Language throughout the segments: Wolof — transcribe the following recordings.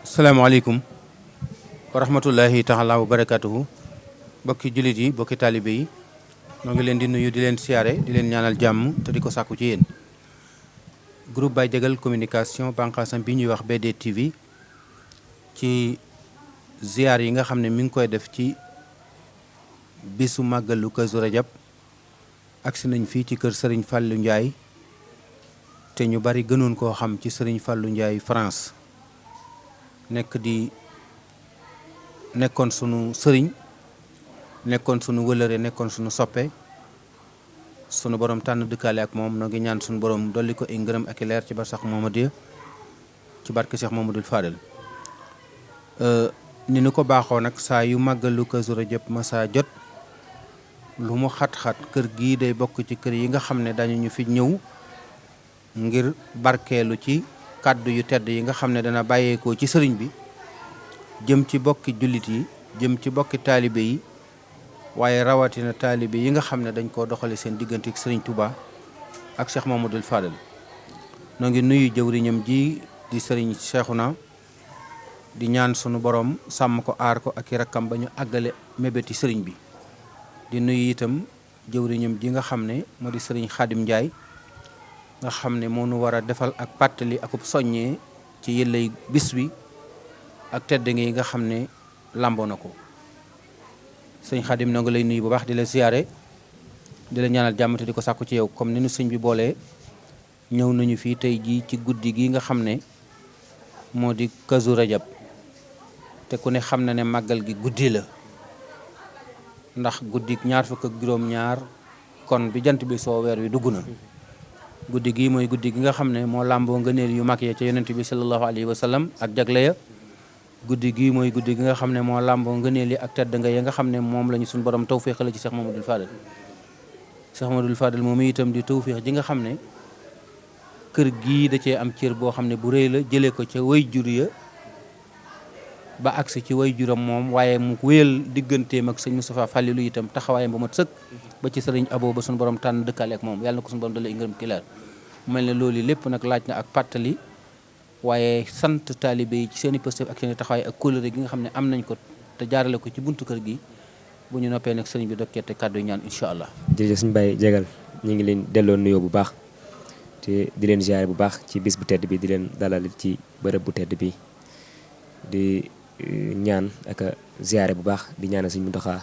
salaamaaleykum wa rahmatullahi taala wa barakatuhu bokki jullit yi bokki taalibe yi ñoo ngi leen di nuyu di leen siyaare di leen ñaanal jàmm te di ko sàkku ci yéen. groupe Baye Diagal communication bànqaasam bi ñuy wax BDTV ci ziar yi nga xam ne mi ngi koy def ci bisu màggalu Kazu Rajab agsi nañ fii ci kër Serigne Fallou Ndiaye te ñu bari gënoon koo xam ci Serigne Fallou Ndiaye France nekkoon sunu sëriñ nekkoon sunu wëlëre nekkoon sunu soppe sunu borom tànn dëkkaale ak moom noo ngi ñaan sunu borom dolli ko ay ngërëm ak i leer ci barsax Muhammad ci barke Cheikh Mamadou Fadel. ni nu ko baaxoo nag saa yu màggalu Kazu Rajab ma saa jot lu mu xat-xat kër gii day bokk ci kër yi nga xam ne dañu ñu fi ñëw ngir barkeelu ci kàddu yu tedd yi nga xam ne dana bàyyeekoo ci sëriñ bi jëm ci bokki jullit yi jëm ci bokki taalibe yi waaye rawatina taalibe yi nga xam ne dañ koo doxale seen diggante ak sëriñ Touba ak Cheikh Mamadou Fadel. noo ngi nuyu jëwriñam ji di sëriñ Cheikhouna di ñaan sunu borom sàmm ko aar ko ak i rakkam ba ñu àggale mébéti sëriñ bi. di nuyu itam jëwriñam ji nga xam ne moo di sëriñ Xaadim Ndiaye nga xam ne moo nu war a defal ak pàttali akub soññee ci yëllay bis bi ak tedd ngi nga xam ne làmboo na ko. sëñ Xaadim noo ngi lay nuyu bu baax di la ziyaare di la ñaanal jàmm te di ko sàkku ci yow comme ni nu sëñ bi boolee ñëw nañu fii tey jii ci guddi gi nga xam ne moo di Kazu Rajab te ku ne xam na ne màggal gi guddi la ndax guddi ñaar fukk ak juróom-ñaar kon bi jant bi soo weer wi dugg na. guddi gi mooy guddi gi nga xam ne moo làmboo ngëneel yu mag ya ca yonent bi sallallahu alayhi wa sallam ak jagle ya. guddi gi mooy guddi gi nga xam ne moo làmboo ngëneel yi ak tedd nga ya nga xam ne moom la ñu suñu borom tawféexale ci Cheikh Mamadou Fadel. Cheikh Mamadou Fadel moom itam di tawféex ji nga xam ne kër gii da cee am cër boo xam ne bu rëy la jëlee ko ca way jur ya ba agsi ci way juram moom waaye mu wéyal digganteem ak sëñ Moustapha Fallilou itam taxawaayam ba mat sëkk ba ci sëriñ Abo ba suñu borom tànn dëkkaale ak moom yàlla na ko suñu borom dalee ngërëm ki leer mel ne loolu lépp nag laaj na ak pàttali waaye sant taalibe yi ci seen i pëstëf ak seen i taxawaay ak kóllëre gi nga xam ne am nañ ko te jaarale ko ci buntu kër gi bu ñu noppee nag sëriñ bi dokkee te kàddu ñaan incha allah. jërëjëf suñu Baye Diagal ñu ngi leen delloo nuyoo bu baax te di leen ziare bu baax ci bis bu tedd bi di leen dalal ci bërëb bu tedd bi di ñaan ak ziare bu baax di ñaanal suñu Muntaxa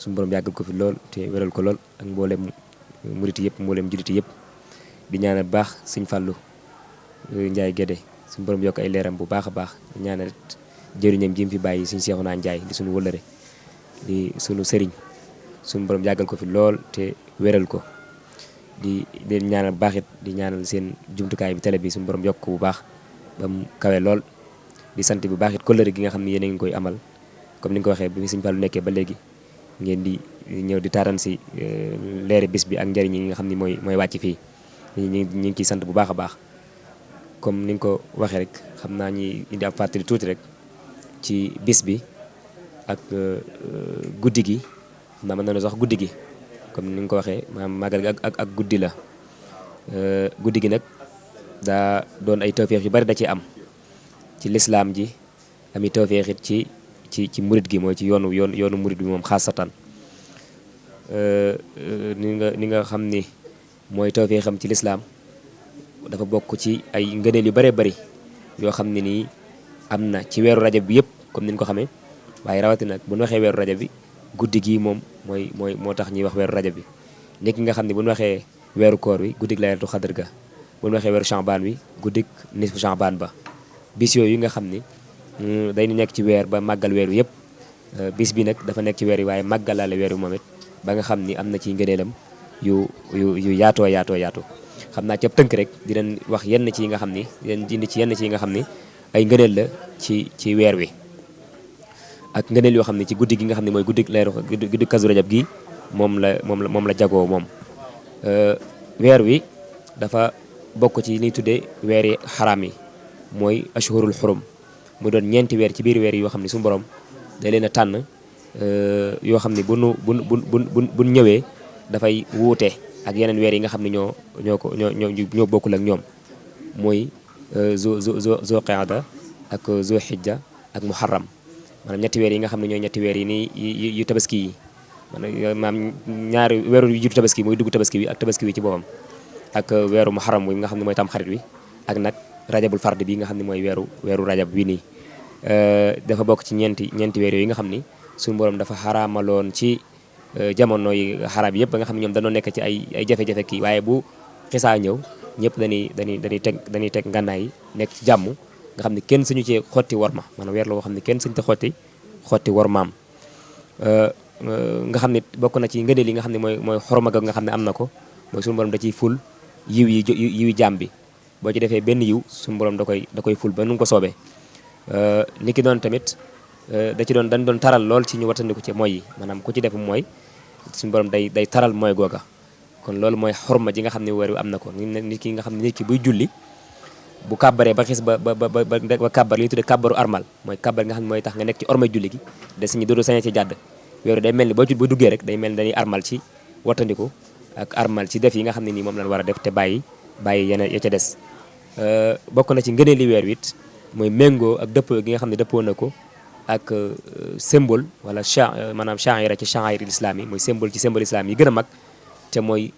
suñu borom yàggal ko fi lool te wéral ko lool ak mboolem murit yëpp mboolem jullit yëpp di ñaanal bu baax suñu Fallou Ndiaye Guédé suñu borom yokk ay leeram bu baax a baax di ñaanal jëriñam ji mu fi bàyyi suñu Cheikhouna Ndiaye di suñu wëllëre di suñu sëriñ suñu borom yàggal ko fi lool te wéral ko di leen ñaanal bu baax it di ñaanal seen jumtukaay bi télé bi suñu borom yokk bu baax ba mu kawe lool. di sant bu baax it kóllëre gi nga xam ne yéen a ngi koy amal comme ni nga ko waxee bi Sëñ Fallu nekkee ba léegi ngeen di ñëw di taaran si leeri bis bi ak njëriñ yi nga xam ni mooy wàcc fii ñu ngi ciy sant bu baax a baax comme ni nga ko waxee rek xam naa ñi indi ab fàttali tuuti rek ci bis bi ak guddi gi xam naa mën na sax guddi gi comme ni nga ko waxee maanaam màggal gi ak guddi la guddi gi nag daa doon ay tawfeex yu bari da ciy am ci lislaam ji ami tawfeexit ci murit gi mooy ci yoonu murit bi moom xaasatan ni nga xam ni mooy tawfeexam ci lislaam dafa bokk ci ay ngëneel yu bëree bëri yoo xam ne nii am na ci weeru rajab bi yëpp comme ni ñu ko xamee waaye rawatina nag bu ñu waxee weeru rajab bi guddi gii moom moo tax ñuy wax weeru rajab bi nekk nga xam ne bu ñu waxee weeru koor wi guddig laylatul xadr ga bu ñu waxee weeru chambaan wi guddig nisfu chambaan ba bis yooyu nga xam ni day nekk ci weer ba màggal weer wi yëpp bis bi nag dafa nekk ci weer yi waaye màggalaale weer wi moom it ba nga xam ni am na ci ngëneelam yu yaatoo xam naa ci ab tënk rek di leen wax yenn ci yi nga xam ni di leen indi ci yenn ci yi nga xam ni ay ngëneel la ci weer wi ak ngëneel yoo xam ne ci guddi gi nga xam ne mooy guddi Kazu Rajab gi moom la jagoo moom weer wi dafa bokk ci li ñuy tuddee weeri xaraam yi mooy ashhurul xurum mu doon ñeenti weer ci biir weer yoo xam ne suñu borom day leen a tànn yoo xam ne bu ñëwee dafay wuute ak yeneen weer yi nga xam ne ñoo bokkul ak ñoom mooy zo qaada ak Zu Hijja ak Muharram maanaam ñetti weer yi nga xam ne ñooy ñetti weer yi nii yu tabaski yi maanaam ñaari weeru yu jiitu tabaski mooy dugg tabaski bi ak tabaski bi ci boppam ak weeru Muharram bi nga xam ne mooy tamxarit bi ak nag rajabul fard bi nga xam ne mooy weeru rajab wi nii dafa bokk ci ñeenti weer yooyu nga xam ni suñu borom dafa xaraamaloon ci jamono yi xaraam yëpp ba nga xam ne ñoom dañoo nekk ci ay jafe-jafe kii waaye bu xisaa ñëw ñëpp dañuy teg ngànnaay yi nekk ci jàmm nga xam ne kenn suñu cee xotti worma maanaam weer la woo xam ne kenn suñu te xotti wormaam nga xam ne bokk na ci ngëneel yi nga xam ne mooy xorma ga nga xam ne am na ko mooy suñu borom da ciy ful yiw jaam bi boo ci defee benn yiw suñu borom da koy ful ba nu ko soobee niki doon tamit dañ doon taral lool ci ñu wattandiku ci mooy yi maanaam ku ci def mooy suñu borom day taral mooy googa kon loolu mooy xorma ji nga xam ne weer wi am na ko nit ki nga xam ne nit ki buy julli bu kàbbaree ba xis ba kàbbar li ñu tuddee kàbbaru armal mooy kàbbar nga xam ne mooy tax nga nekk ci ormay julli gi de suñu doodu sañee ci jàdd weeru day mel ni boo duggee rek day mel ni dañuy armal ci wattandiku ak armal ci def yi nga xam ne nii moom lañ war a def te bàyyi yeneen ya ca des bokk na ci ngëneel li weer wi it mooy méngoo ak dëppoo gi nga xam ne dëppoo na ko ak symbole wala maanaam sha'ira ci sha'airil islam yi mooy symbole ci symbole islam yi gën a mag te mooy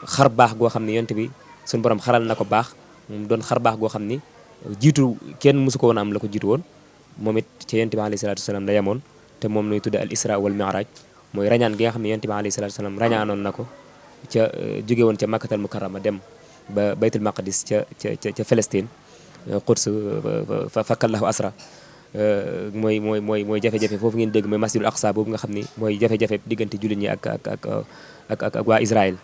xar baax goo xam ne yonent bi suñu borom xaral na ko baax moom doon xar baax goo xam ni jiitu kenn mësu ko woon am la ko jiitu woon moom it ci yonent bi alayhi salaatu wasalaam la yemoon te moom lañuy tudde al isra wal mi'raj mooy rañaan gi nga xam ne yonent bi alayhi salaatu wasalaam rañaanoon na ko ca jóge woon ca makkatal mukarrama dem ba baytul maqdis ca Palestine Quds fakkallahu asra mooy jafe-jafe foofu ngeen dégg mooy masjidul aqsa boobu nga xam ni mooy jafe-jafe diggante jullit ñi ak waa Israël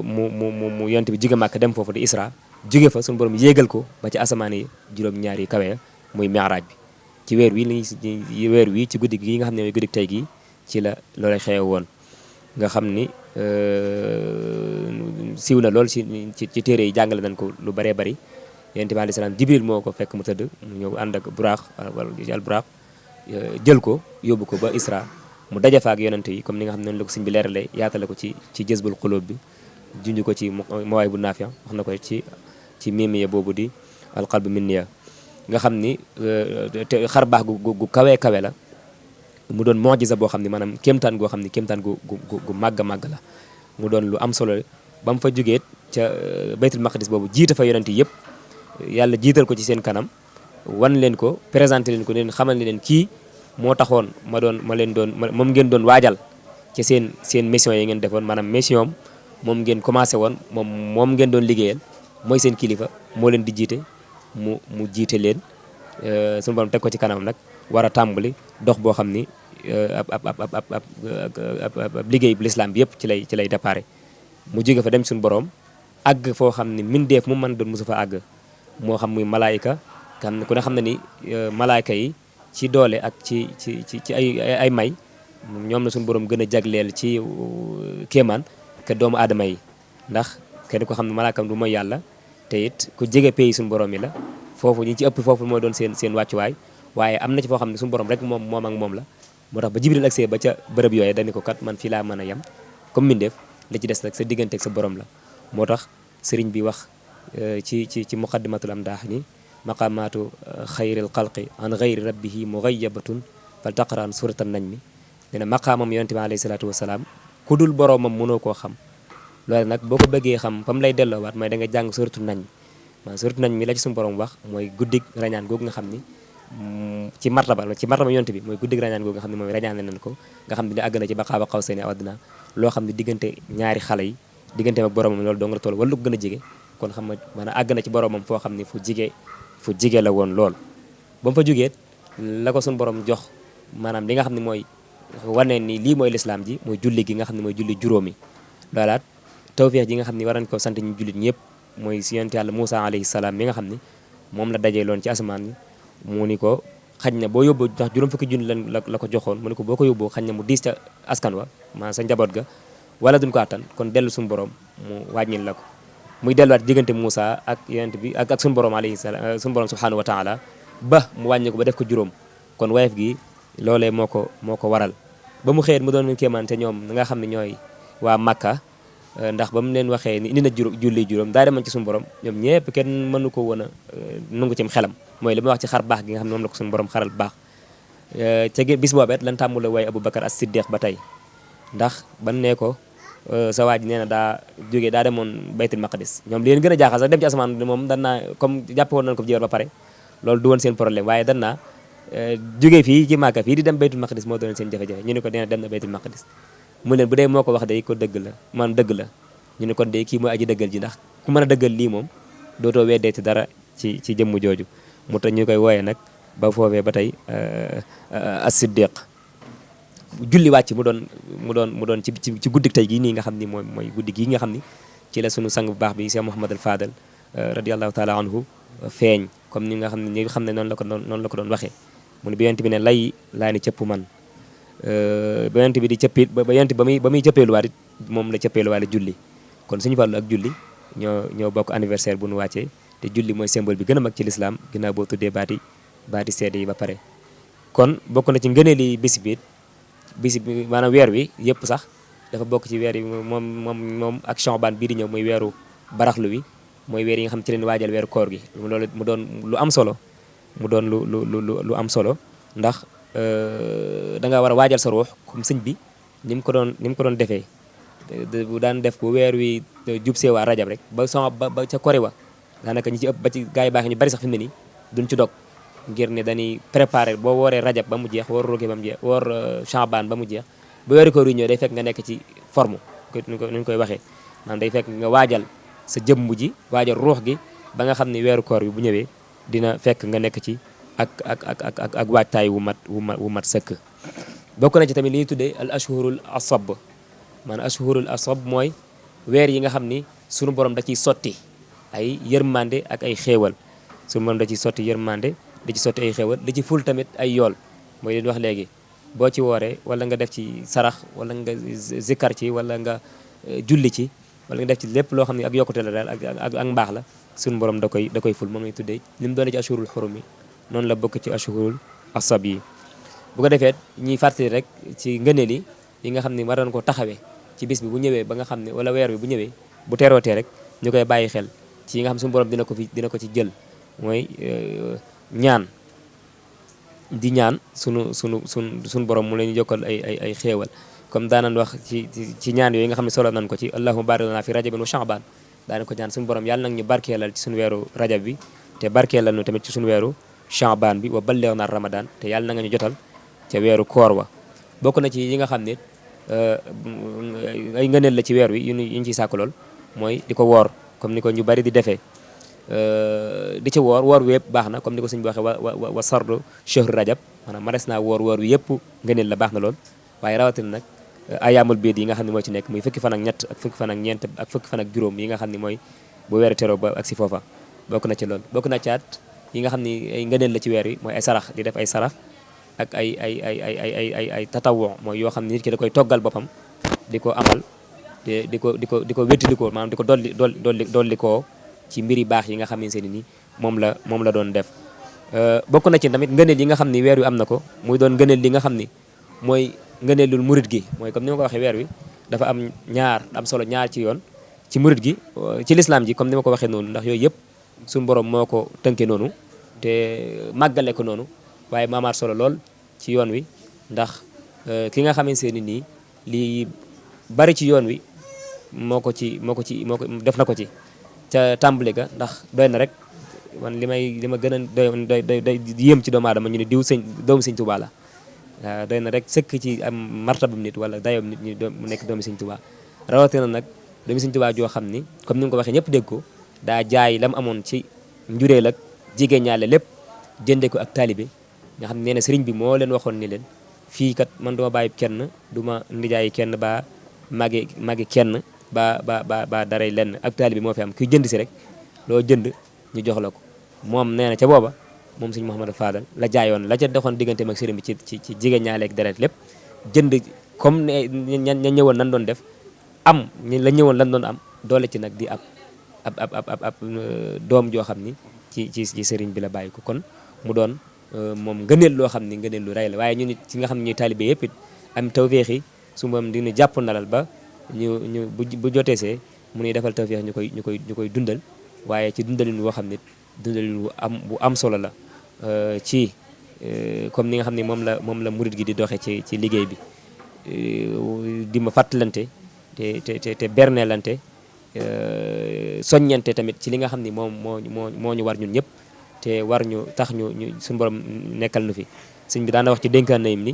mu yonent bi jóge Màkka dem foofu di Isra jóge fa suñu borom yéegal ko ba ci asamaan yi juróom-ñaar yi kawe muy mi'raaj bi ci weer wi ci guddi gi nga xam ne mooy guddi tey gi ci la loola xew woon nga xam ni siiw na lool ci téere yi jàngale nañ ko lu baree bari yonent bi alayhi salaam Jibril moo ko fekk mu tëdd mu ñëw ànd ak buraax wala al buraax jël ko yóbbu ko ba Isra mu daje fa ak yonent yi comme ni nga xam ne noonu la ko sëñ bi leerale yaatale ko ci jazbul xulóob bi junj ko ci mawaay bu naafiya wax na ko ci mimiya boobu di alqalbu minniya nga xam ni te xar baax gu kawe la mu doon mu'jiza boo xam ne maanaam kéemtaan goo xam ne kéemtaan gu màgg la mu doon lu am solo ba mu fa jógee ca baytul maqdis boobu jiite fa yonent yi yëpp yàlla jiital ko ci seen kanam wan leen ko présenté leen ko leen xamal ne leen kii moo taxoon moom ngeen doon waajal ci seen mission yi ngeen defoon maanaam mission moom ngeen commencé woon moom ngeen doon liggéeyal mooy seen kilifa moo leen di jiite mu jiite leen suñu borom teg ko ci kanamam nag war a tàmbali dox boo xam ni ab liggéey bu lislaam bi yëpp ci lay déparé mu jóge fa dem suñu borom àgg foo xam ni mindeef mu mën doon mosu fa àgg moo xam muy malaayika kan ku ne xam ne ni malaayika yi ci doole ak ci ay may ñoom la suñu borom gën a jagleel ci kéemaan ke doomu aadama yi ndax kenn ko xam ne malaakam du mooy yàlla te it ku jege pays suñu borom yi la foofu ñi ci ëpp foofu mooy doon seen wàccuwaay waaye am na ci foo xam ne suñu borom rek moom ak moom la moo tax ba Jibril agsee ba ca bërëb yooyu dañu ko kat man fii laa mën a yem comme mindeef li ci des rek sa diggante ak sa borom la moo tax sëriñ bi wax ci muqaddimatul amdaax ni maqaamaatu xayril xalqi an xayri rabbihi mugayyabatun fal taqraan suratan najmi dina maqaamam yonente bi alayhi salaatu wasalaam ku dul boroomam mënoo koo xam loolu nag boo ko bëggee xam fa mu lay delloowaat mooy da nga jàng suratu najmi maanaam suratu najmi la ci suñu borom wax mooy guddig rañaan googu nga xam ni ci martaba yonente bi mooy guddig rañaan googu nga xam ne mooy rañaan nañ ko nga xam ne àgg na ci ba qaaba qawsayni aw adnaa loo xam ne diggante ñaari xale yi digganteem ak boromam loolu doo nga toll wala lu ko gën a jege kon xam nga maanaam àgg na ci boromam foo xam ne fu jige la woon lool ba mu fa jógee la ko suñu borom jox maanaam li nga xam ne mooy wane ni lii mooy lislaam ji mooy julli gi nga xam ne mooy julli juróomi loolaat tawfeex ji nga xam ne war nañ ko sant ñu jullit ñëpp mooy si yonent yàlla Muusa alayhi salaam mi nga xam ne moom la dajee loon ci asamaan mu ni ko xañ na boo yóbbu ndax juróom fukki junni la ko joxoon mu ni ko boo ko yóbbu xañ na mu diis ca askan wa maanaam sa njaboot ga wala duñ ko attan kon dellu suñu borom mu wàññil la ko muy delluwaat diggante Moussa ak yonent bi ak suñu borom alayhi salaam suñu borom subhanahu wa taala ba mu wàññi ko ba def ko juróom kon wayef gi loolee moo ko waral ba mu xëyet mu doon kéemaan te ñoom nga xam ne ñooy waa Makka ndax ba mu leen waxee ni indi na julli juróom daa demoon ci suñu borom ñoom ñëpp kenn mënu ko woon a nungu cim xelam mooy li ma wax ci xar baax gi nga xam ne moom la ko suñu borom xaral baax ca bis boobet lan tàmmula way Aboubacar as-Siddiq ba tey ndax ban ne ko sa waa ji nee na daa jógee daa demoon baytul maqdis ñoom li leen gën a jaaxal sax dem ci asamaan moom dan naa comme jàppe woon nañ ko jiwar ba pare loolu du woon seen problème waaye dan naa jógee fii ci Màkka fii di dem baytul maqdis moo doon seen jafe-jafe ñu ne ko dina dem na baytul maqdis mu leen bu dee moo ko wax day ko dëgg la maanaam dëgg la ñu ne kon de kii mooy aji dëggal ji ndax ku mën a dëggal lii moom dootoo weddeeti dara ci jëmm jooju mu tax ñu koy wooyee nag ba foofee ba tey as-Siddiq julli wàcc mu doon ci guddik tey gii nii nga xam ni mooy guddi gii nga xam ni ci la sunu sang bu baax bi Cheikh Mouhamadul Fadal radiyallahu taala anhu feeñ comme ni nga xam ne ñi xam ne noonu la ko doon waxee mu ne bi yonent bi ne lay laa ni cëpp man ba yonent bi di cëppi ba yonent ba muy cëppeeluwaat it moom la cëppeeluwaale julli kon suñu Fallu ak julli ñoo bokk anniversaire bu nu wàccee te julli mooy symbole bi gën a mag ci lislaam ginnaaw boo tuddee baati seede yi ba pare kon bokk na ci ngëneeli bis bi maanaam weer wi yëpp sax dafa bokk ci weer yi moom ak Sha'ban bii di ñëw muy weeru baraxlu wi mooy weer yi nga xam ci leen waajal weeru koor gi loolu mu doon lu am solo mu doon lu am solo ndax da nga war a waajal sa ruux comme sëñ bi ni mu ko doon defee bu daan def bu weer wi jub see waa rajab rek ba ca kori wa daanaka ñi ci ëpp ba ci gaa yi baax ñu bari sax fi mu ne nii duñ ci dog ngir ne dañuy préparer boo wooree rajab ba mu jeex woor roge ba mu jeex woor Sha'ban ba mu jeex ba weeru koor yi ñëw day fekk nga nekk ci forme nu ñu koy waxee maanaam day fekk nga waajal sa jëmm ji waajal ruux gi ba nga xam ne weeru koor bi bu ñëwee dina fekk nga nekk ci ak waajtaay wu mat sëkk bokk na ci tamit li ñuy tuddee al ashhurul asab maanaam ashhurul asab mooy weer yi nga xam ni sunu borom da ciy sotti ay yërmande ak ay xéewal sunu borom da ciy sotti yërmande da ci sotti ay xéewal da ci ful tamit ay yool mooy leen wax léegi boo ci wooree wala nga def ci sarax wala nga zikkar ci wala nga julli ci wala nga def ci lépp loo xam ne ak yokkute la daal ak mbaax la sunu borom da koy ful moom lañu tuddee li mu doone ci ashhurul xurum yi noonu la bokk ci ashhurul asab yi bu ko defee ñuy fàttali rek ci ngëneel yi nga xam ne war nañ ko taxawee ci bis bi bu ñëwee ba nga xam ne wala weer bi bu ñëwee bu teerootee rek ñu koy bàyyi xel ci yi nga xam suñu borom dina ko ci jël mooy ñaan di ñaan sunu borom mu leen jokkal ay xéewal comme daanan wax ci ñaan yooyu nga xam ne solo nañ ko ci allahumma barik lana fi rajabin wa sha'ban daana ko ñaan suñu borom yàlla nag ñu barkeelal ci suñu weeru rajab bi te barkeelal nu tamit ci suñu weeru sha'ban bi wa ballighna ramadan te yàlla na nga ñu jotal ca weeru koor wa bokk na ci yi nga xam ne ay ngëneel la ci weer wi yu ñu ciy sàkk lool mooy di ko woor comme ni ko ñu bari di defee di ci woor wi yëpp baax na comme ni ko sëñ bi waxee wa sardu shahr rajab maanaam mares naa woor wi yëpp ngëneel la baax na lool waaye rawatina nag ayaamul biid yi nga xam ne moo ci nekk muy fukki fan ak ñett ak fukki fan ak ñeent ak fukki fan ak juróom yi nga xam ne mooy bu weeru teroo ba ak si foofa bokk na ci lool bokk na caat yi nga xam ne ay ngëneel la ci weer wi mooy ay sarax di def ay sarax ak ay tatawu mooy yoo xam ne nit ki da koy toggal boppam di ko amal te di ko wéttalikoo maanaam di ko dolli koo ci mbiri baax yi nga xam ne seeni ni moom la doon def bokk na ci tamit ngëneel yi nga xam ni weer wi am na ko muy doon ngëneel li nga xam ni mooy ngëneelul murit gi mooy comme ni ma ko waxee weer wi dafa am solo ñaar ci yoon ci murit gi ci lislaam ji comme ni ma ko waxee noonu ndax yooyu yëpp suñu borom moo ko tënke noonu te màggale ko noonu waaye maamaat solo lool ci yoon wi ndax ki nga xamante ne nii lii bari ci yoon wi moo ko def na ko ci ca tàmbali ga ndax doy na rek man li ma gën a doy yéem ci doomu aadama ñu ne doomu sëñ Tuubaa la waaw doy na rek sëkk ci am martabam nit wala dayoom nit ñi mu nekk doomu sëñ Tuubaa rawatina nag doomu sëñ Tuubaa joo xam ni comme ni nga ko waxee ñëpp dégg ko daa jaay lam amoon ci njureel ak jigéen ñaale lépp jënde ko ak taalibe nga xam ne nee na sëriñ bi moo leen waxoon ni leen fii kat man duma bàyyi kenn duma ndijaayi kenn ba magi kenn ba daray lenn ak taalibe moo fi am kuy jënd si rek loo jënd ñu jox la ko moom nee na ca booba moom sëñ Mouhamadou Fadal la jaayoon la ca doxoon digganteem ak sëriñ bi ci jigéen ñaale ak deret lépp jënd comme ne ña ñëwoon lan doon def am la ñëwoon lan doon am doole ci nag di ab doom joo xam ni ci sëriñ bi la bàyyi ko kon mu doon moom ngëneel loo xam ni ngëneel lu rey la waaye ñun it ci nga xam ne ñuy taalibe yëpp it am tawféex yi su moom dina jàpp nalal ba bu joteesee mu nuy defal tawfeex ñu koy dundal waaye ci dundalin woo xam ne dundalin bu am solo la ci comme ni nga xam ne moom la murit gi di doxee ci liggéey bi di ma fàttalante te berneelante soññante tamit ci li nga xam ni moo ñu war ñun ñëpp te war ñu tax ñu suñu borom nekkal nu fi sëñ bi daana wax ci dénkaan nayim ni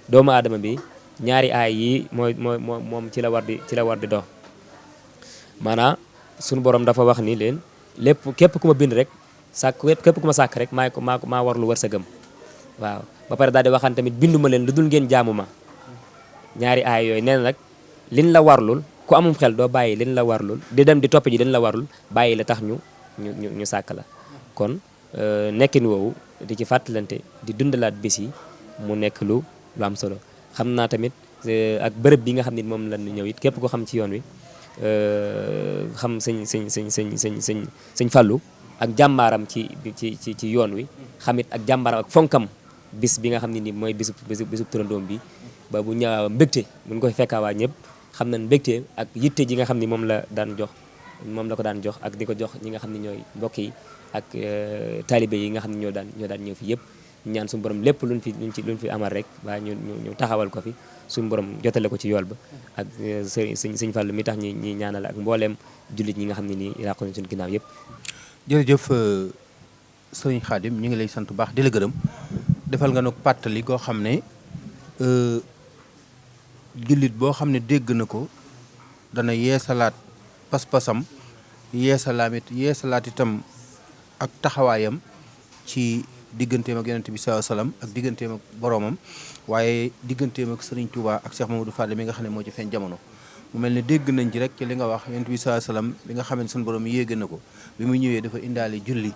doomu aadama bi ñaari aay yi moom ci la war di dox maanaam suñu borom dafa wax ni leen lépp képp ku ma bind rek képp ku ma sàkk rek maa war lu wërsëgam waaw ba pare daal di waxaan tamit binduma leen lu dul ngeen jaamu ma ñaari aay yooyu nee na nag liñ la warlul ku amum xel doo bàyyi liñ la warlul di dem di topp ji liñ la warlul bàyyi la tax ñu sàkk la kon nekkin woowu di ci fàttalante di dundalaat bis yi mu nekk lu am solo xam naa tamit ak bërëb bi nga xam ne moom la ñu ñëw it képp ko xam ci yoon wi xam sëñ Fallou ak jàmbaaram ci yoon wi xamit ak jàmbaaram ak fonkam bis bi nga xam ne ni mooy bisu turandoom bi ba bu ñëwaa mbégte buñ koy fekkaawaa ñëpp xam nañ mbégte ak yitte ji nga xam ne moom la ko daan jox ak di ko jox ñi nga xam ne ñooy mbokk yi ak taalibe yi nga xam ne ñoo daan ñëw fi yëpp ñaan suñu borom lépp luñ fi amal rek waaye ñu taxawal ko fi suñu borom jotale ko ci yool ba ak sëñ Fallu mi tax ñi ñaanal ak mbooleem jullit ñi nga xam ne nii yàqu nañ suñu ginnaaw yëpp. jërëjëf sëriñ Xaadim ñu ngi lay sant bu baax di la gërëm defal nga nag pàttali koo xam ne jullit boo xam ne dégg na ko dana yeesalaat pas-pasam yeesalaat itam ak taxawaayam ci digganteem ak yonent bi sallallahu alayhi wasallam ak digganteem ak boroomam waaye digganteem ak Serigne Touba ak Cheikh Mamadou Fadel mi nga xam ne moo ci feeñ jamono mu mel ne dégg nañ ci rek ci li nga wax yonent bi sallallahu alayhi wasallam bi nga xam ne suñu borom yéege na ko bi muy ñëwee dafa indaale julli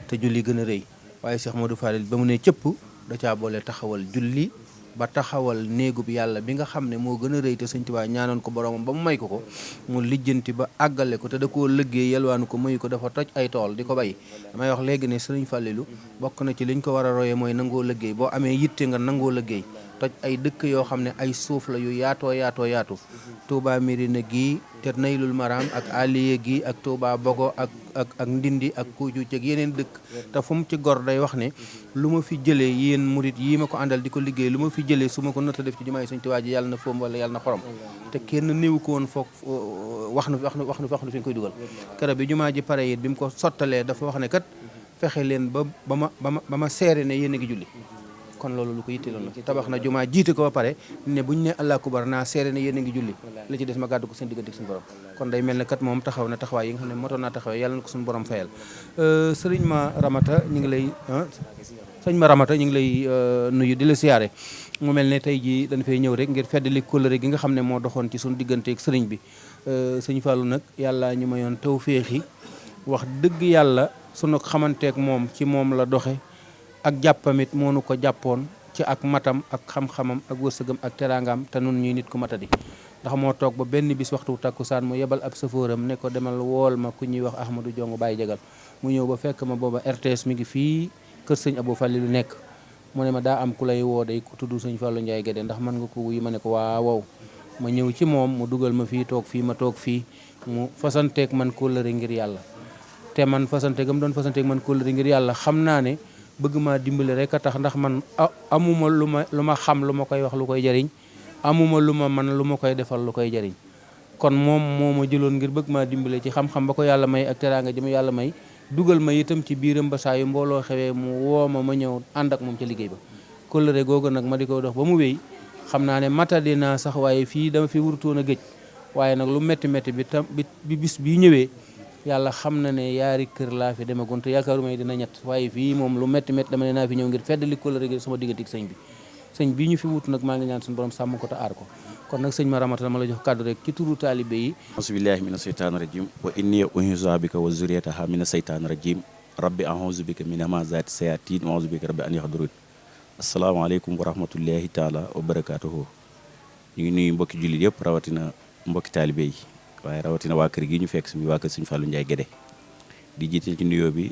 te julli gën a rëy waaye Cheikh Mamadou Fadel ba mu ne cëpp da caa boole taxawal julli ba taxawal néegub yàlla bi nga xam ne moo gën a rëy te Sëñ Tuubaa ñaanoon ko boromam ba mu may ko mu lijjanti ba àggale ko te da koo liggéey yalwaanu ko mayu ko dafa toj ay tool di ko bay damay wax léegi ne Sëriñ Fàllilu bokk na ci liñ ko war a royee mooy nangoo liggéey boo amee yitte nga nangoo liggéey toj ay dëkk yoo xam ne ay suuf la yu yaatu Touba Mirina gii te Naylul Maram ak Aliye gi ak Touba Bogo ak Ndindi ak Kuuju ak yeneen dëkk te fu mu ci gor day wax ne lu ma fi jëlee yéen murit yii ma ko àndal di ko liggéey lu ma fi jëlee su ma ko nota def ci jumaay Sëñ Tuubaa ji yàlla na foom wala yàlla na xorom te kenn néew ko woon foog wax nu fi ñu koy dugal keroog bi jumaa ji pare it bi mu ko sottalee dafa wax ne kat fexe leen ba ma seere ne yéen a ngi julli kon loolu lu ko yitteeloon la tabax na jumaa jiite ko ba pare ne bu ñu ne Allahu akbar naa seere ne yéen a ngi julli la ci des ma gàddu ko seen diggante ak suñu borom kon day mel ne kat moom taxaw na taxawaay yi nga xam ne motoon naa taxawee yàlla na ko suñu borom fayal sëriñ ma Ramata ñu ngi lay nuyu di la siyaare mu mel ne tey jii dañ fay ñëw rek ngir feddali kóllëre gi nga xam ne moo doxoon ci suñu diggante ak sëriñ bi sëñ Fallou nag yàlla ñu mayoon tawféexi wax dëgg yàlla sunu xamanteek moom ci moom la doxe ak jàppamit moo nu ko jàppoon ci ak matam ak xam-xamam ak wërsëgam ak teraangam te nun ñuy nit ku matadi ndax moo toog ba benn bis waxtu takkusaan mu yebal ab safóoram ne ko demal wool ma ku ñuy wax Ahmadou Jongo Baye Jagal mu ñëw ba fekk ma booba RTS mi ngi fii kër sëñ Abou Fallilu nekk mu ne ma daa am ku lay woo day ku tudd sëñ Fallou Ndiaye Guédé ndax mën nga ko wuy ma ne ko waaw ma ñëw ci moom mu dugal ma fii toog fii ma toog fii mu fasanteeg man kóllëre ngir yàlla te man fasante gam doon fasanteeg man kóllëre ngir yàlla xam naa ne bëgg maa dimbali rek a tax ndax man amuma lu ma xam lu ma koy wax lu koy jariñ amuma lu ma man lu ma koy defal lu koy jariñ kon moom moo ma jëloon ngir bëgg maa dimbale ci xam-xam ba ko yàlla may ak teraanga ji ma yàlla may dugal ma itam ci biiram ba saa yu mbooloo xewee mu woo ma ñëw ànd ak moom ca liggéey ba kóllëre googu nag ma di ko dox ba mu wéy xam naa ne matadi naa sax waaye fii dama fi wurutoon a gëj waaye nag lu métti bi bis bii ñëwee yàlla xam na ne yaari kër laa fi demagoon te yaakaaruma ne dina ñett waaye fii moom lu métti dama ne naa fi ñëw ngir feddali kóllëre gi sama diggante ak sëñ bi ñu fi wut nag maa ngi ñaan suñu borom sàmm ko te aar ko kon nag sëñ ma Ramata dama la jox kàddu rek ci turu taalibe yi asubillahi mina seytaani rajim wa inni u'iizuha bika wa zurriyataha mina seytaani rajim rabbi a'uuzu bika min hamazaati sayaatiin wa a'uuzu bika rabbi an yahduruun asalaamaaleykum wa rahmatullahi taala wa barakaatuhu ñu ngi nuyu mbokki jullit yëpp rawatina mbokki taalibe yi waaye rawatina waa kër gi ñu fekk suñu waa kër sëñ Fallou Ndiaye Guédé di jiite ci nuyoo bi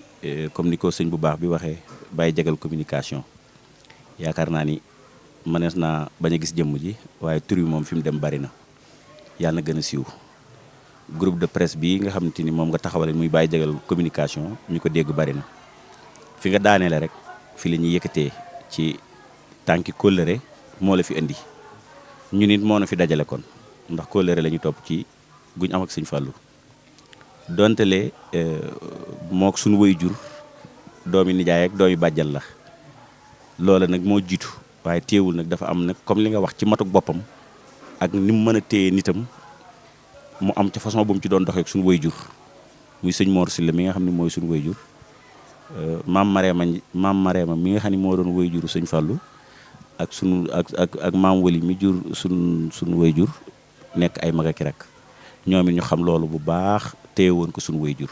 comme ni ko sëñ bu baax bi waxee Baye Jagal communication yaakaar naa ni mënees naa bañ a gis jëmm ji waaye tur bi moom fi mu dem bari na yàlla na gën a siiw. Groupe de presse bi nga xamante ni moom nga taxawale muy Baye Jagal communication ñu ko dégg bari na fi nga daaneele rek fi la ñuy yëkkatee ci tànki kóllëre moo la fi indi ñu nit moo na fi dajale kon ndax kóllëre la ñu topp ci guñ am ak sëñ Fallou donte le mook suñu woy jur doomi nijaay ak doomi bàjjal la loola nag moo jiitu waaye téewul nag dafa am nag comme li nga wax ci matuk boppam ak ni mu mën a téye nitam mu am ca façon bu mu ci doon doxee ak suñu woy jur muy sëñ Mor Sylla mi nga xam ne mooy suñu woy jur maam Marema mi nga xam ne moo doon woy juru sëñ Fallou ak sunu ak maam Wali mi jur suñu woy jur nekk ay mag ak rek ñoom it ñu xam loolu bu baax téye woon ko suñu woy jur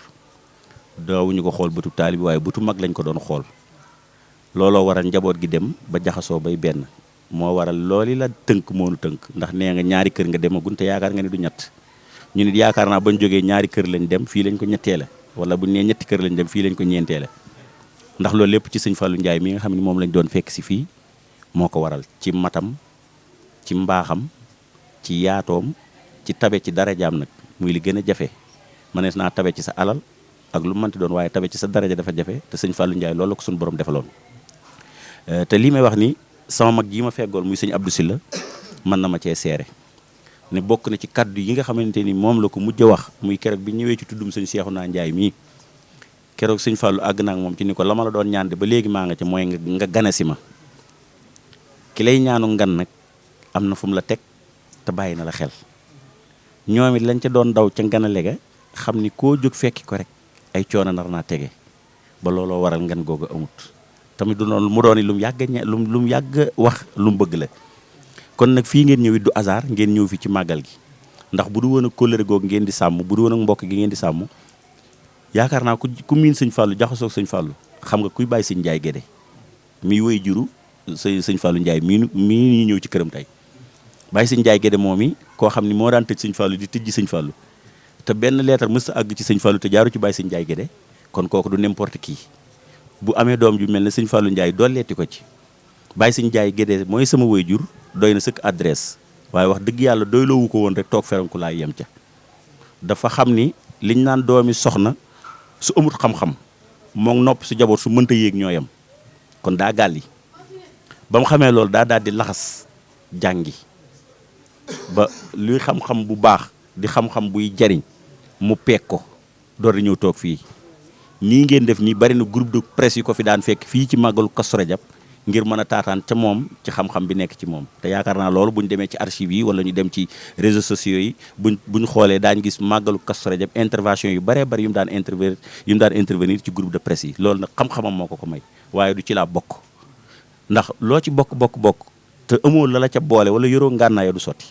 daawuñu ko xool bëtu taalibi waaye bëtu mag lañ ko doon xool looloo waral njaboot gi dem ba jaxasoo bay benn moo waral looli la tënk moonu tënk ndax nee nga ñaari kër nga demagun te yaakaar nga ne du ñett ñu nit yaakaar naa bañ jógee ñaari kër lañ dem fii lañ ko ñetteele wala buñ nee ñetti kër lañ dem fii lañ ko ñeenteele ndax loolu lépp ci sëñ Fallou Ndiaye mi nga xam ne moom lañ doon fekk si fii moo ko waral ci matam ci mbaaxam ci yaatoom ci tabe ci darajaam nag muy li gën a jafe mënees naa tabe ci sa alal ak lu mënti doon waaye tabe ci sa daraja dafa jafe te sëñ Fallou Ndiaye loolu la ko suñu borom defaloon te lii may wax ni sama mag ji ma feggool muy sëñ Abdou Sylla mën na ma cee seere ne bokk na ci kaddu yi nga xamante ni moom la ko mujj a wax muy keroog bi ñëwee ci tuddum sëñ Cheikhouna Ndiaye mii keroog sëñ Fallou àgg naa ak moom ci ni ko la ma la doon ñaan de ba léegi maa nga ca mooy nga gane si ma ki lay ñaanu ngan nag am na fu mu la teg te bàyyi na la xel ñoom it lañ ca doon daw ca nganale ga xam ni koo jóg fekki ko rek ay coono nar naa tege ba looloo waral ngan googu amut tamit du noonu mu doon lu mu yàgg lu mu yàgg wax lu mu bëgg la kon nag fii ngeen ñëw it du hasard ngeen ñëw fi ci màggal gi ndax bu du woon ak kóllëre googu ngeen di sàmm bu du woon ak mbokk gi ngeen di sàmm yaakaar naa ku miin sëñ Fallou jaxasoo sëñ Fallou xam nga kuy bàyyi sëñ Ndiaye Guédé mi woy juru sëñ Fallou Ndiaye mii ñu ñëw ci këram tey bàyyi sëñ Ndiaye Guédé moom i koo xam ni moo daan tëj sëñ Fallou di tëjji sëñ Fallou te benn leetar mës a àgg ci sëñ Fallou te jaaru ci bàyyi sëñ Ndiaye Guédé kon kooku du n'importe qui bu amee doom ju mel ne sëñ Fallou Ndiaye dooleeti ko ci bàyyi sëñ Ndiaye Guédé mooy sama woy jur doy na sëkk adresse waaye wax dëgg yàlla doyloowu ko woon rek toog feranku laa yem ca dafa xam ni liñ naan doomi soxna su amut xam-xam moom nopp su jaboot su mënta yéeg ñoo yem kon daa gàlli ba mu xamee loolu daa daal di laxas jàngi ba luy xam-xam bu baax di xam-xam buy jariñ mu peeg ko door di ñëw toog fii nii ngeen def nii bari na groupe de presse yi ko fi daan fekk fii ci màggalu Kazu Rajab ngir mën a taataan ca moom ci xam-xam bi nekk ci moom te yaakaar naa loolu bu ñu demee ci archives yi wala ñu dem ci réseaux sociaux yi buñ xoolee daañ gis màggalu Kazu Rajab intervention yu baree bari yu mu daan intervenir ci groupe de presse yi loolu nag xam-xamam moo ko may waaye du ci laa bokk ndax loo ci bokk te amoo la ca boole wala yoroo ngànnaaya du sotti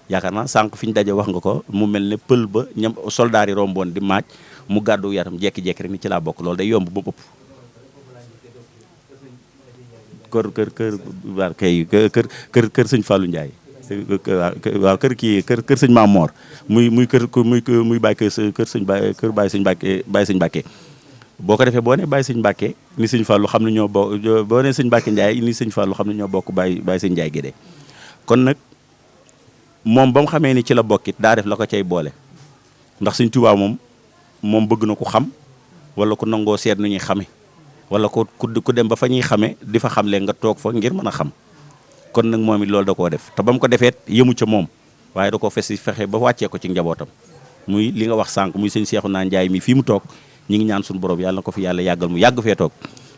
yaakaar naa sànq fi ñu daje wax nga ko mu mel ne pël ba ñam soldaar yi romboon di maaj mu gàddu yaram jekki-jekki rek ni ci laa bokk loolu day yomb ba ëpp kër sëñ Fallou Ndiaye waaw kër sëñ Maam Mor muy bàyyi kër sëñ kër bàyyi sëñ Mbàkke boo ko defee boo ne bàyyi sëñ Mbàkke ni sëñ Fallou xam ne ñoo bokk boo ne sëñ Mbàkke Ndiaye ni sëñ Fallou xam ne ñoo bokk bàyyi sëñ Ndiaye Guédé kon nag moom ba mu xamee ni ci la bokkit daa def la ko cay boole ndax sëñ Tuubaa moom bëgg na ko xam wala ku nangoo seet nu ñuy xame wala ku dem ba fa ñuy xame di fa xamle nga toog fa ngir mën a xam kon nag moom it loolu da koo def te ba mu ko defeet yëmu ca moom waaye da koo fexe ba wàccee ko ci njabootam muy li nga wax sànq muy sëñ Cheikhouna Ndiaye mi fii mu toog ñi ngi ñaan suñu borom yàlla na ko fi yàlla yàggal mu yàgg fee toog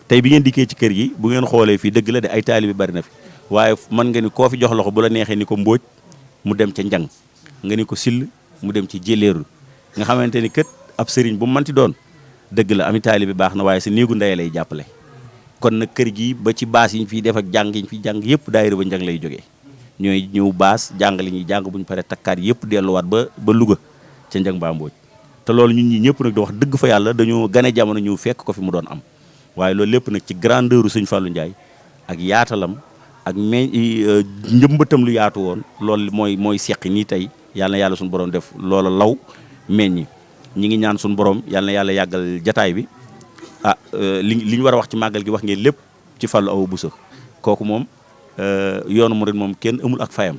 tey bi ngeen dikkee ci kër gi bu ngeen xoolee fii dëgg la de ay taalibe bari na fi waaye mën nga ni koo fi jox loxo bu la neexee ni ko mbóoj mu dem ca njang nga ni ko sill mu dem ci jëleerul nga xamante ni kët ab sëriñ bu mu mënti doon dëgg la ami taalibe baax na waaye sa néegu ndey lay jàppale kon nag kër gi ba ci baas yi ñu fiy def ak jàng yi ñu fiy jàng yëpp daayira ba njang lay jógee ñooy ñëw baas jàng li ñuy jàng bu ñu paree takkaat yëpp delluwaat ba Louga ca njang baa mbooj te loolu ñun ñi ñëpp nag di wax dëgg fa yàlla dañoo gane jamono ñëw fekk ko fi mu doon am waaye loolu lépp nag ci grandeur sëñ Fallou Ndiaye ak yaatalam ak njëmbatam lu yaatu woon loolu mooy seqi nii tey yàlla na yàlla suñu borom def loola law meññi ñi ngi ñaan suñu borom yàlla na yàlla yàggal jataay bi li ñu war a wax ci màggal gi wax ngeen lépp ci Fallou Awa Bousso kooku moom yoonu murid moom kenn amul ak fayam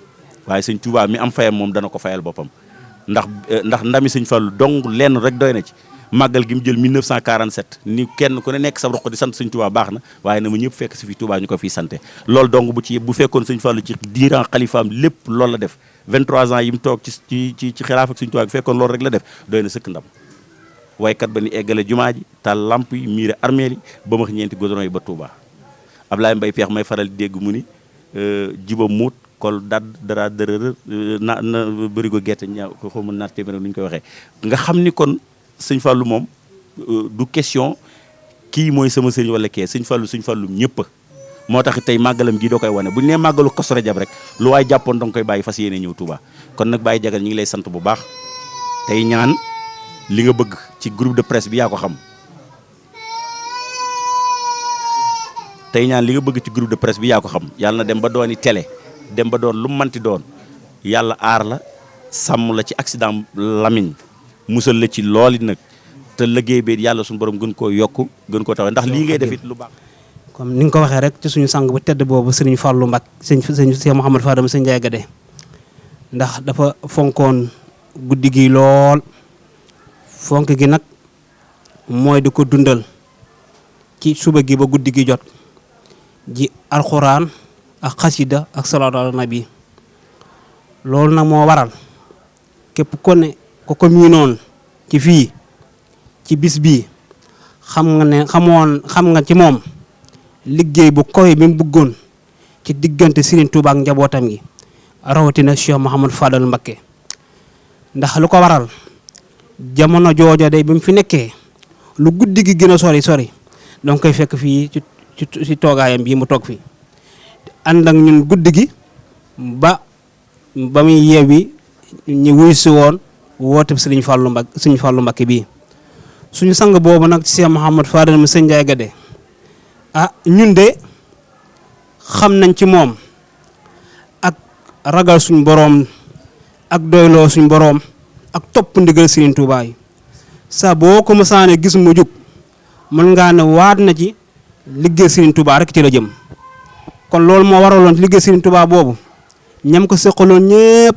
waaye sëñ Touba mi am fayam moom dana ko fayal boppam ndax ndami sëñ Fallu dong lenn rek doy na ci màggal gi mu jël 1947 ni kenn ku ne nekk sa roq di sant sëñ Touba baax na waaye na ma ñëpp fekk si fi Touba ñu ko fiy sante loolu dong bu fekkoon sëñ Fallu ci diiran xalifaam lépp loolu la def 23 ans yi mu toog ci xilaaf ak sëñ Touba bi fekkoon loolu rek la def doy na sëkk ndam waykat ba ni eggale jumaa ji taal lamp yi miire armeel yi ba ma ñeenti goudron yi ba Touba Ablaye Mbaye Peex may faral di dégg mu ni jiba muut kol dadd dara dërër na bërigo gerte ña ko xaw ma naat téeméer nu ñu koy waxee nga xam ni kon sëñ Fallou moom du question kii mooy sama sëriñ wala kee sëñ Fallou ñëpp moo tax tey màggalam gii doo koy wane bu ñu nee màggalu Kazu Rajab rek lu waay jàppoon danga koy bàyyi fas yéene ñëw Touba kon nag Baye Jagal ñu ngi lay sant bu baax tey ñaan li nga bëgg ci groupe de presse bi yaa ko xam tey ñaan li nga bëgg ci groupe de presse bi yaa ko xam yàlla na dem ba dooni télé dem ba doon lu mu manti doon yàlla aar la sàmm la ci accident lamiñ musal la ci lool it nag te liggéey bi yàlla suñu borom gën koo yokk gën koo taxaw ndax lii ngay def it lu baax. comme ni nga ko waxee rek ci suñu sang bu tedd boobu sëriñ Fallou Mbacké sëñ Cheikh Mouhamadou Fadam sëñ Ndiaye Gade ndax dafa fonkoon guddi gi lool fonk gi nag mooy di ko dundal ci suba gi ba guddi gi jot ji alxuraan ak xasida ak salaatu ala nabi loolu nag moo waral képp ko ne ko miinoon ci fii ci bis bii xam nga ci moom liggéey bu koy bi mu bëggoon ci diggante Serigne Touba ak njabootam gi rawatina Cheikh Mouhamadou Fadal Mbacké ndax lu ko waral jamono jooja day bi mu fi nekkee lu guddi gi gën a sori donc koy fekk fii ci toogaayam bii mu toog fi ànd ak ñun guddi gi ba muy yeewi ñu wuy si woon woote Serigne Fallou Mbacké bii suñu sang boobu nag Cheikh Mouhamadou Fadal mu sëñ Ndiaye Gade ñun de xam nañ ci moom ak ragal suñu boroom ak doyloo suñu boroom ak topp ndigal Serigne Touba yi saa boo ko mësaane gis mu jóg mën ngaa ne waat na ci liggéey Serigne Touba rek ci la jëm kon loolu moo waraloon ci liggéey Serigne Touba boobu ñam ko seqaloon ñëpp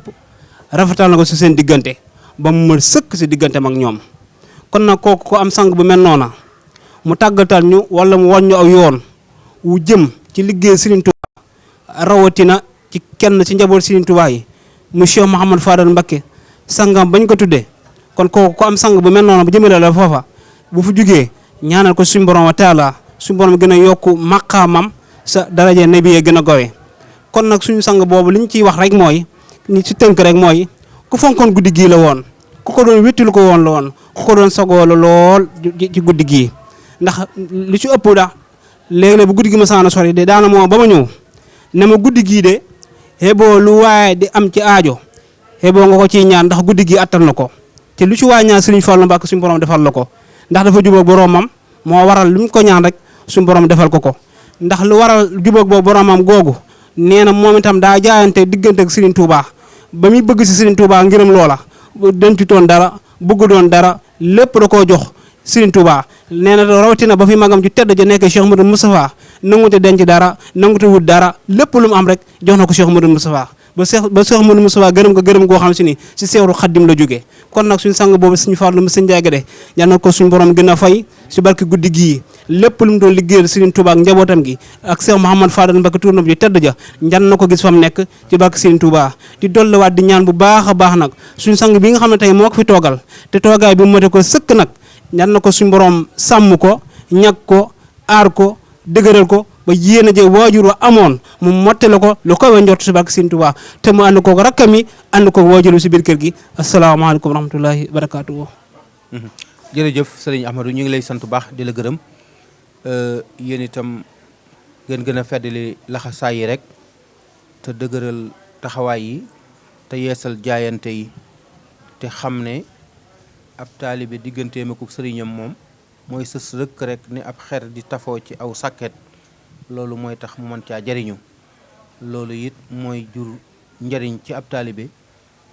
rafetal na ko si seen diggante ba mu mën sëkk si digganteem ak ñoom kon nag kooku ko am sang bu mel noona mu tàggatal ñu wala mu wàññi aw yoon wu jëm ci liggéey Serigne Touba rawatina ci kenn ci njaboot Serigne Touba yi mu Cheikh Mouhamadou Fadal Mbacké sangam bañ ko tuddee kon kooku ko am sang bu mel noona bu jëmale la foofa bu fu jugee ñaanal ko suñu borom wa taala suñu borom gën a yokku maqaamam sa daraje nabi yee gën a gowe kon nag suñu sang boobu li ñu ciy wax rek mooy ni ci tënk rek mooy ku fonkoon guddi gii la woon ku ko doon wéttilu ko woon la woon ku ko doon sagoo la lool ci guddi gii ndax li ci ëpp da léeg-léeg bu guddi gi ma saana sori de daana moo ba ma ñëw ne ma guddi gii de xeboo lu waaye di am ci aajo xeboo nga ko ciy ñaan ndax guddi gi attal na ko te lu ci waay ñaan Serigne Fallou Mbacké suñu borom defal la ko ndax dafa jubóog boromam moo waral lu mu ko ñaan rek suñu borom defal ko ndax lu waral jubóog boobu boromam googu nee na moom itam daa jaayante diggante ak Serigne Touba ba muy bëgg si Serigne Touba ngërëm loola dencutoon dara bëgg doon dara lépp da koo jox Serigne Touba nee na rawatina ba fi magam ju tedd ja nekk Cheikh Modou Moustapha nangute denc dara nangute wut dara lépp lu mu am rek jox na ko Cheikh Modou Moustapha ba Cheikh Modou Moustapha gërëm goo xam si ni si Seexul Xaddim la jógee kon nag suñu sang boobu suñu Fallou mu sëñ Ndiaye Gade yal na ko suñu borom gën a fay si barke guddi gii lépp lu mu doon liggéeyal Serigne Touba ak njabootam gi ak Cheikh Mouhamadou Fadal Mbacké tournam ji tedd ja njan na ko gis fa mu nekk ci barke Serigne Touba di dolliwaat di ñaan bu baax a baax nag suñu sang bi nga xam ne tey moo ko fi toogal te toogaay bi mu mate ko sëkk nag ñaan na ko suñu borom sàmm ko ñag ko aar ko dëgëral ko ba yéen a je waajur wa amoon mu mottale ko lu koy wa njort si barke Serigne Touba te mu ànd koog rakkam yi ànd koog waajur si biir kër gi asalaamaaleykum wa rahmatullahi wa barakaatu. jërëjëf sëriñ Ahmadou ñu ngi lay sant bu baax di la gërëm yéen itam ngeen gën a feddali laxasaay yi rek te dëgëral taxawaay yi te yeesal jaayante yi te xam ne ab taalibe digganteem ak sëriñam moom mooy sës rëkk rek ne ab xer di tafoo ci aw sàkket loolu mooy tax mu mën caa jariñu loolu it mooy jur njariñ ci ab taalibe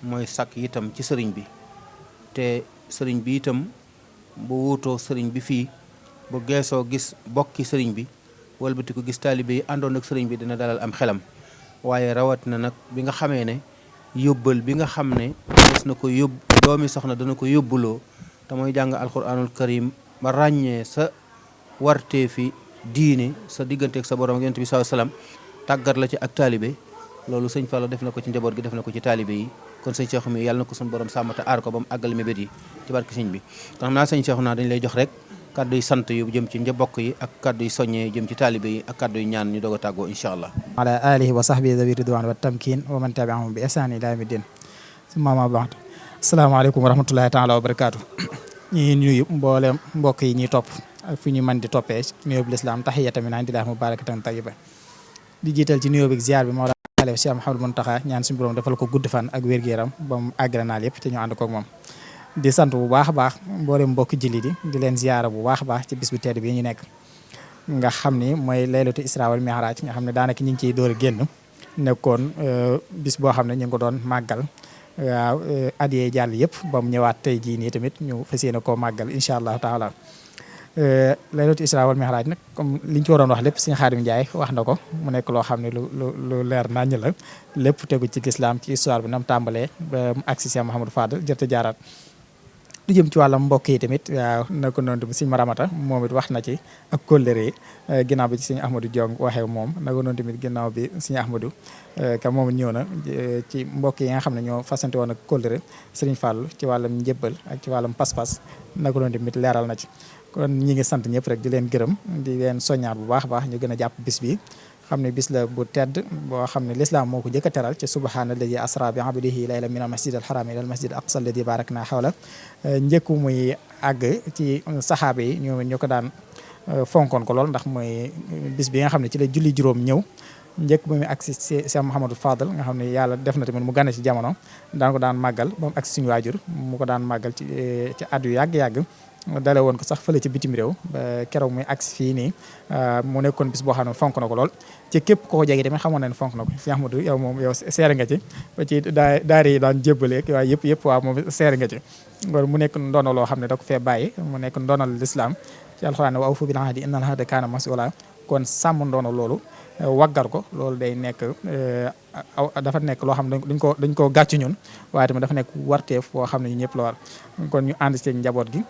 mooy sàkk itam ci sëriñ bi te sëriñ bi itam bu wuutoo sëriñ bi fii bu geesoo gis bokki sëriñ bi walbati ko gis taalibe yi àndoon ak sëriñ bi dina dalal am xelam waaye rawat na nag bi nga xamee ne yóbbal bi nga xam ne des na ko yóbbu doomi soxna dana ko yóbbuloo te mooy jàng alquranul karim ba ràññee sa wartee fi diine sa digganteeg sa borom yonent bi sallallahu alayhi wasallam tàggat la ci ak taalibe loolu sëñ Fallou def na ko ci njaboot gi def na ko ci taalibe yi kon sëñ Cheikh mi yàlla na ko suñu borom sàmm te aar ko ba mu àggal mébét yi ci barke sëñ bi tax naa sëñ Cheikh naa dañ lay jox rek kàddu yi sant yu jëm ci njabokk yi ak kàddu yi soññee jëm ci taalibe yi ak kàddu yi ñaan ñu doog a tàggoo incha allah ala alihi wa sahbihi zawi ridwan wa tamkin wa man tabi'ahum bi ihsan ila yawmi din summa ba'd asalaamaaleykum wa rahmatullahi taala wa barakaatu ñi nuyu mboolem mbokk yi ñuy topp ak fu ñu mën di toppee nuyoo bi lislaam tahiyatan min indillahi mubarakatan tayyiba di jiital ci nuyoo bi ziar bi moo xale Cheikh Mouhamadou Mountakha ñaan suñu borom defal ko gudd fan ak wér-gu-yaram ba mu àggale naal yëpp te ñu ànd koog moom di sant bu baax a baax mboolem mbokki jullit yi di leen ziara bu baax a baax ci bis bu tedd bi ñu nekk nga xam ni mooy laylatu isra wal mi'raj nga xam ne daanaka ñu ngi ciy door a génn nekkoon bis boo xam ne ñu ngi ko doon màggal waaw at yee jàll yëpp ba mu ñëwaat tey jii nii tamit ñu fas yéene koo màggal incha allahu taala laylatu isra wal mi'raj nag comme liñ ci waroon wax lépp Sëñ Xaadim Njaay wax na ko mu nekk loo xam ne lu leer naññ la lépp tegu ci lislaam ci histoire bi nam tàmbalee ba mu agsi Cheikh Mouhamadou Fadal jërte jaaraat lu jëm ci wàllam mbokk yi tamit waaw na ko noonu tamit Sëñ Maramata moom it wax na ci ak kóllëre yi ginnaaw bi ci Sëñ Ahmadou Diong waxee moom na ko noonu tamit ginnaaw bi Sëñ Ahmadou ka moom ñëw na ci mbokk yi nga xam ne ñoo fasante woon ak kóllëre Sëriñ Fàllu ci wàllam njëbbal ak ci wàllam pas-pas na ko noonu tamit leeral na ci kon ñi ngi sant ñëpp rek di leen gërëm di leen soññaat bu baax a baax ñu gën a jàpp bis bi xam ne bis la bu tedd boo xam ne lislaam moo ko jëkk a teral ci subhaana alladi asra bi abdihi layla min al masjid al haram ila al masjid al aqsa alladi barakna hawla njëkku muy àgg ci saxaaba yi ñu ko daan fonkoon ko lool ndax mooy bis bi nga xam ne ci la julli juróom ñëw njëkk ba muy agsi Cheikh Mouhamadou Fadal nga xam ne yàlla def na tamit mu gane ci jamono daan ko daan màggal ba mu agsi suñu waajur mu ko daan màggal ci at yu yàgg-yàgg dale woon ko sax fële ci bitim réew ba keroog muy agsi fii nii mu nekkoon bis boo xam ne fonk na ko lool ci képp ko jege tamit xamoon na ne fonk na ko Cheikh Ahmadou yow moom yow seere nga ci ba ci daari yi daan jébbale waaye yëpp waaw moom seere nga ci kon mu nekk ndono loo xam ne da ko fee bàyyi mu nekk ndonal lislaam ci alxuraan wa awfu bil ahdi innal ahda kaana mas'uula kon sàmm ndono loolu waggar ko loolu day nekk dafa nekk loo xam ne dañ ko gàcc ñun waaye tamit dafa nekk warteef boo xam ne ñu ñëpp la war kon ñu ànd ci njaboot gi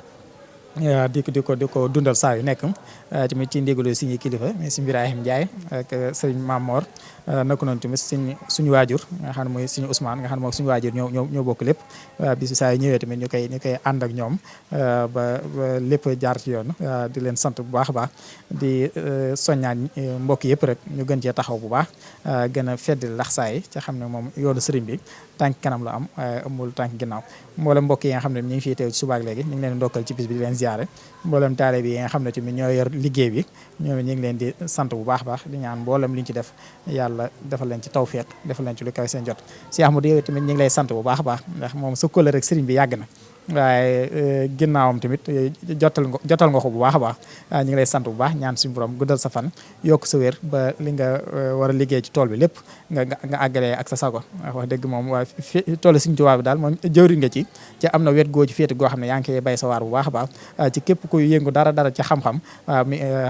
di ko dundal saa yu nekk tamit ci ndigalu suñu kilifa Sëñ Ibrahima Ndiaye ak sëriñ Mamor naka noonu tamit suñu waajur nga xam ne mooy suñu Ousmane nga xam ne moom suñu waajur ñoo bokk lépp bis bi saa yu ñëwee tamit ñu koy ànd ak ñoom ba lépp jaar ci yoon di leen sant bu baax a baax di soññaan mbokk yëpp rek ñu gën cee taxaw bu baax gën a fedd laxsaay ca xam ne moom yoonu sëriñ bi tànk kanam la am amul tànk ginnaaw mboolem mbokk yi nga xam ne ñu ngi fii teew ci subaak léegi ñu ngi leen ndokkal ci bis bi di leen ziare mboolem taale bi yi nga xam ne tamit ñoo yor liggéey bi ñoom ñu ngi leen di sant bu baax baax di ñaan mboolem li ñu ci def yàlla defal leen ci tawfeex defal leen ci lu kaw seen jot si Ahmadou yow tamit ñu ngi lay sant bu baax a baax ndax moom sa kóllëre rek sëriñ bi yàgg na waaye ginnaawam tamit jotal nga ko bu baax a baax ñu ngi lay sant bu baax ñaan suñu borom guddal sa fan yokk sa wér ba li nga war a liggéey ci tool bi lépp nga àggalee ak sa sago wax dëgg moom waa tool Sëriñ Tuubaa bi daal moom jëwriñ nga ci am na wet goo ci féete goo xam ne yaa ngi koy bay sa waar bu baax a baax ci képp kuy yëngu dara ci xam-xam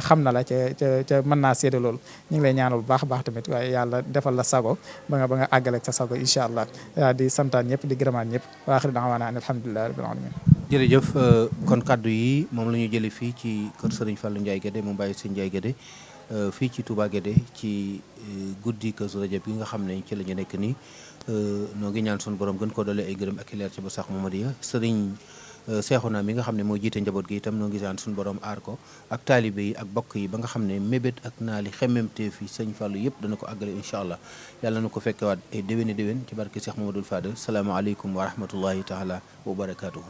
xam na la ca mën naa seede loolu ñu ngi lay ñaanal bu baax a baax tamit waaye yàlla defal la sago ba nga àggale ak sa sago incha allah di santaan ñëpp di gërëmaan ñëpp wa aaxiru da'waanaa an alhamdulillahi rabbil aalamiin jërëjëf kon kaddu yi moom la ñu jëlee fii ci kër Serigne Fallou Ndiaye Guédé mu bàyyi Serigne Ndiaye Guédé fii ci Touba Guédé ci guddi Kazu Rajab bi nga xam ne ci la ñu nekk nii noo ngi ñaan suñu borom gën ko doole ay gërëm ak leer ci ba sax Mamadiya Serigne Seexuna mi nga xam ne moo jiite njaboot gi itam noo ngi ñaan suñu borom aar ko ak taalibe yi ak bokk yi ba nga xam ne mébét ak naali xemmemte fi Serigne Fallou yëpp dana ko àggale incha allah yàlla na ko fekkewaat ay déwéni déwén ci barke Cheikh Mamadou Fadal salaamaaleykum wa rahmatullahi taala wa barakaatuhu